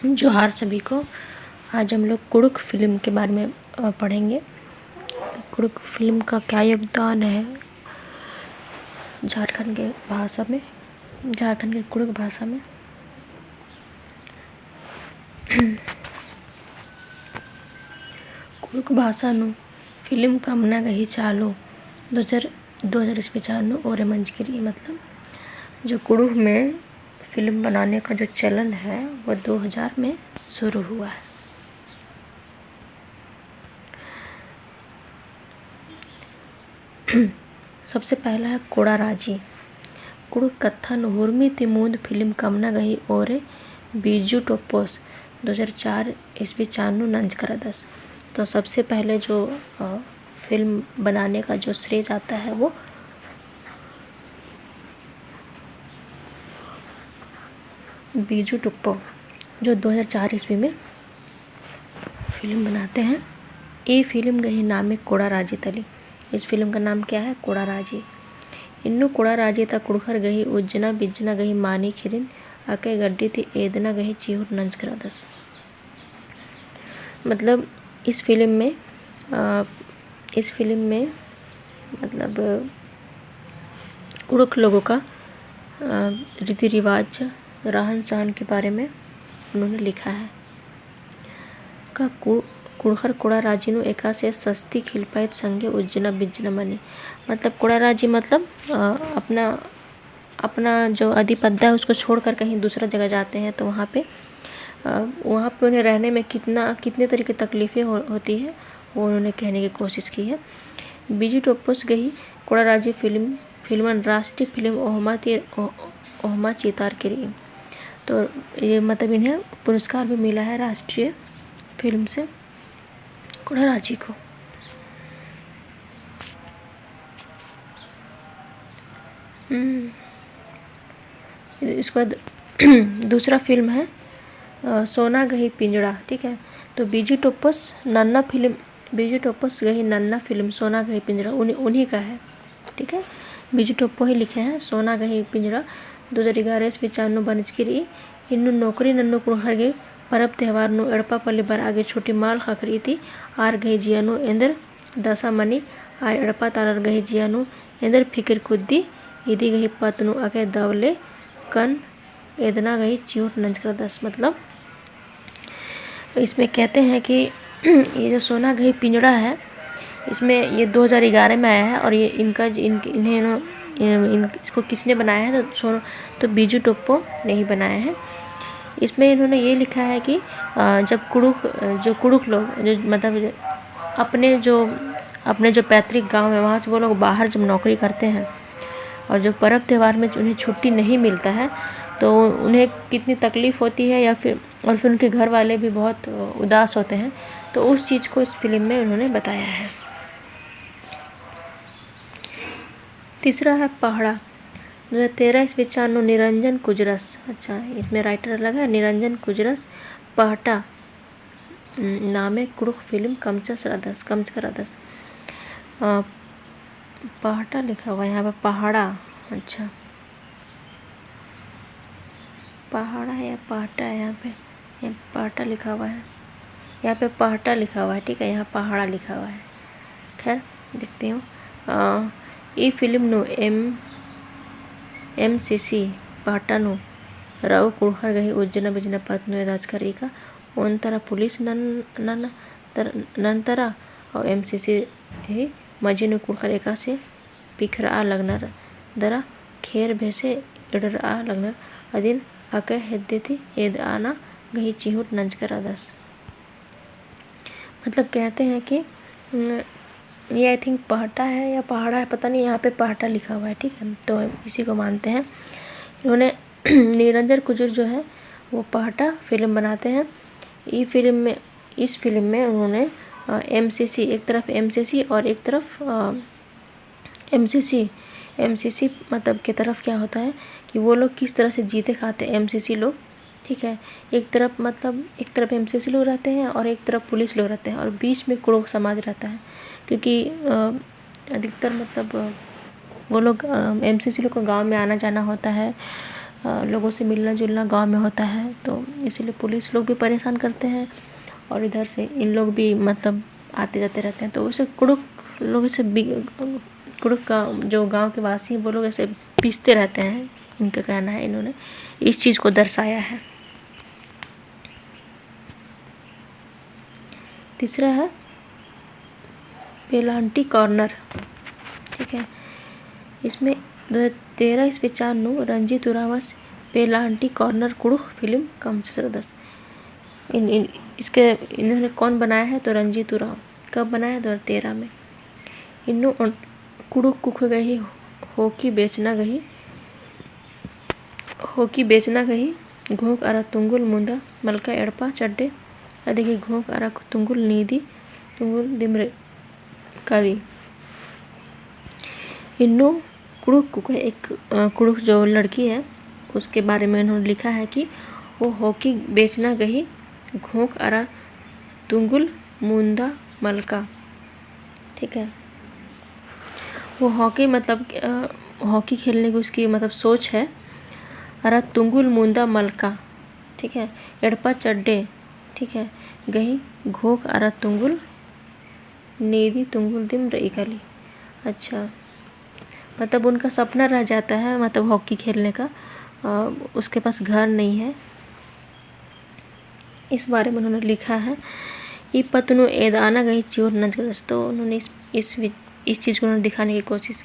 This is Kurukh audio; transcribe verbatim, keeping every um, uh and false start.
जोहार सभी को। आज हम लोग कुँड़ुख़ फिल्म के बारे में, अ, पढ़ेंगे। कुँड़ुख़ फिल्म का क्या योगदान है झारखंड के भाषा में, झारखंड के कुँड़ुख़ भाषा में। कुँड़ुख़ भाषा नू फिल्म कमना गही चालू दो हज़ार, दो हज़ार ईस्वी चान नू ओरे मंजकी रई। मतलब, जो कुँड़ुख़ में फिल्म बनाने का जो चलन है, वो दो हज़ार में शुरू हुआ है। सबसे पहला है कोड़ा राजी। कुँड़ुख़ कत्था नू हुरमी ती मुन्द फिल्म कमना गही ओरे बीजू टोप्पोस दो हज़ार चार ईस्वी चान नू नंजकरदस। तो सबसे पहले जो, अ, फिल्म बनाने का जो श्रेय जाता है, वो बीजू टोप्पो, जो दो हज़ार चार ईस्वी में फिल्म बनाते हैं। ई फिल्म गही नामे कोड़ा राजी तली। इस फिल्म का नाम क्या है? कोड़ा राजी। इन्नु कोड़ा राजी ता कुँड़ुख़र गही उज्जना बिज्जना गही मानी खिरिन अकय गड्डी ती एदना गही चिहुट नंजकरदस। मतलब, इस फिल्म में, अ, इस फिल्म में, मतलब, कुँड़ुख़ लोगों का, अ, रीति रिवाज, रहन सहन के बारे में उन्होंने लिखा है। का कु-, कुँड़ुख़र कोड़ा राजी नू एकासे सस्ती खिलपाइत संगे उज्जना बिज्जना मनी। मतलब, कोड़ा राजी मतलब, अ, अपना, अपना जो अदी पद्दा है, उसको छोड़कर कहीं दूसरा जगह जाते हैं, तो वहाँ पे, अ, वहाँ पे उन्हें रहने में कितना, कितने तरह की तकलीफ़ें हो-, होती है, वो उन्होंने कहने की कोशिश की है। बीजू टोप्पोस गही कोड़ा राजी फिल्म, फिल्मन राष्ट्रीय फिल्म ओहमा ती, ओ-, ओहमा चितारकी रई। तो ये, मतलब, इन्हें पुरस्कार भी मिला है राष्ट्रीय फिल्म से, कोड़ा राजी को। हम्म। इसके बाद दूसरा फिल्म है, अ, सोना गही पिंजड़ा, ठीक है। तो बीजू टोप्पोस नन्ना फिल्म, बीजू टोप्पोस गही नन्ना फिल्म सोना गही पिंजड़ा उन्हीं, उन्हीं का है, ठीक है। बीजू टोप्पो ही लिखे हैं। सोना गही पिंजड़ा दो हज़ार ग्यारह ईस्वी चान नू बनचकी रई। इन्नु नौकरी नन्नु कुँड़ुख़र गही परब तेहवार नू एड़पा पल्ली बरआ गे छुट्टी मल ख़क्खरई ती आर गही जिया नू एन्देर दसा मनी, आर एड़पा तालर गही जिया नू एन्देर फिकिर कुद्दी, इदी गही पत्त नू अकय दव ले कन एदना गही चिहुट नंजकरदस। मतलब, इसमें कहते हैं कि ये जो सोना गही पिंजड़ा है, इसमें, ये दो हज़ार ग्यारह में आया है और ये इनका ज-, इन-, इन्हें ना, ये इन-, इसको किसने बनाया है? तो सोनो, तो बीजू टोप्पो ने ही बनाया है। इसमें इन्होंने ये लिखा है कि, अ, जब कुँड़ुख़, अ, जो कुँड़ुख़ लोग, जो, मतलब, अपने जो, अपने जो पैतृक गाँव है, वहाँ से वो लोग बाहर जब नौकरी करते हैं और जो परब तेहवार में उन्हें छुट्टी नहीं मिलता है, तो उन्हें कितनी तकलीफ़ होती है, या फिर, और फिर उनके घर वाले भी बहुत उदास होते हैं। तो उस चीज़ को इस फिल्म में उन्होंने बताया है। तीसरा है पहड़ा। दो हज़ार तेरह ईस्वी चान नू निरंजन कुजरस, अच्छा, इसमें writer अलग है, निरंजन कुजरस पहटा, उम, नामे कुँड़ुख़ फिल्म कमचस रअदस, कमचका रअदस। अ, पहटा लिखा हुआ है यहाँ पे, पहाड़ा, अच्छा। पहाड़ा है या पहटा है यहाँ पे? यहाँ पहटा लिखा हुआ है, यहाँ पे पहटा लिखा हुआ है, ठीक है, यहाँ पहाड़ा लिखा हुआ है। खैर, देखती हूँ। अ, ई फिल्म नू एम, एमसीसी पहटा नू रऊ कुँड़ुख़र गही उज्जना बिज्जना पत्त नू एदाचका रई का ओन तरा पुलिस नन, नन तर-, नन तरा और एमसीसी ही मझी नू कुँड़ुख़र एकासे पिखरआ लगनर दरा खेर भेसे एड़रआ लगनर अदिन अकय हेद्दे ती एदआना गही चिहुट नंजका रअदस। मतलब कहते हैं कि, उम, ये I think पहटा है या पहाड़ा है, पता नहीं, यहाँ पे पहटा लिखा हुआ है, ठीक है, तो इसी को मानते हैं। इन्होंने निरंजन कुजूर जो है वो पहटा फिल्म बनाते हैं। ये फिल्म में, इस फिल्म में उन्होंने, अ, एमसीसी, एक तरफ एमसीसी और एक तरफ, अ, एमसीसी, एमसीसी मतलब के तरफ क्या होता है कि वो लोग किस तरह से जीते खाते हैं एमसीसी लोग, ठीक है। एक तरफ, मतलब एक तरफ एमसीसी लोग रहते हैं और एक तरफ पुलिस लोग रहते हैं और बीच में कुँड़ुख़ समाज रहता है, क्योंकि, अ, अधिकतर मतलब, अ, वो लोग, अ, एमसीसी लोग को गाँव में आना जाना होता है, अ, लोगों से मिलना जुलना गाँव में होता है, तो इसीलिए पुलिस लोग भी परेशान करते हैं और इधर से इन लोग भी, मतलब, आते जाते रहते हैं। तो उसे कुँड़ुख़ लोग से बि-, कुँड़ुख़ का जो गाँव के वासी हैं, वो लोग ऐसे पीसते रहते हैं, इनका कहना है। इन्होंने इस चीज़ को दर्शाया है। तीसरा है पेलांटी कॉर्नर, ठीक है। इसमें दो हज़ार तेरह ईस्वी चान नू रंजीत उराँवस पेलांटी कॉर्नर कुँड़ुख़ फिल्म कमचस रअदस। इन, इन, इसके, इन्होंने कौन बनाया है? तो रंजीत उराँव। कब बनाया? दो हज़ार तेरह में। इन्नु ओन-, कुँड़ुख़ कुँड़ुख़ गही होकी बेचना गही, होकी बेचना गही घोंख अरा तुंगुल मुन्दा मलका एड़पा चड्डे, अदिगही घोंख अरा तुंगुल नीदी तुंगुल दिम रई काली। इन्नु कुँड़ुख़ कुँड़ुख़, एक, अ, कुँड़ुख़ जो लड़की है, उसके बारे में इन्होंने लिखा है कि वो होकी बेचना गही घोंख अरा तुंगुल मुन्दा मलका, ठीक है। वो हॉकी, मतलब, अ, हॉकी खेलने की उसकी, मतलब, सोच है। अरा तुंगुल मुन्दा मलका, ठीक है, एड़पा चड्डे, ठीक है, गही घोंख अरा तुंगुल नीदी तुंगुल दिम रई काली। अच्छा, मतलब, उनका सपना रह जाता है, मतलब, हॉकी खेलने का, अ, उसके पास घर नहीं है। इस बारे में उन्होंने लिखा है, ई पत्त नू एदआना गही चिओर नंजकदस। तो उन्होंने इस, इस वि-, इस चीज़ को उन्होंने दिखाने की कोशिश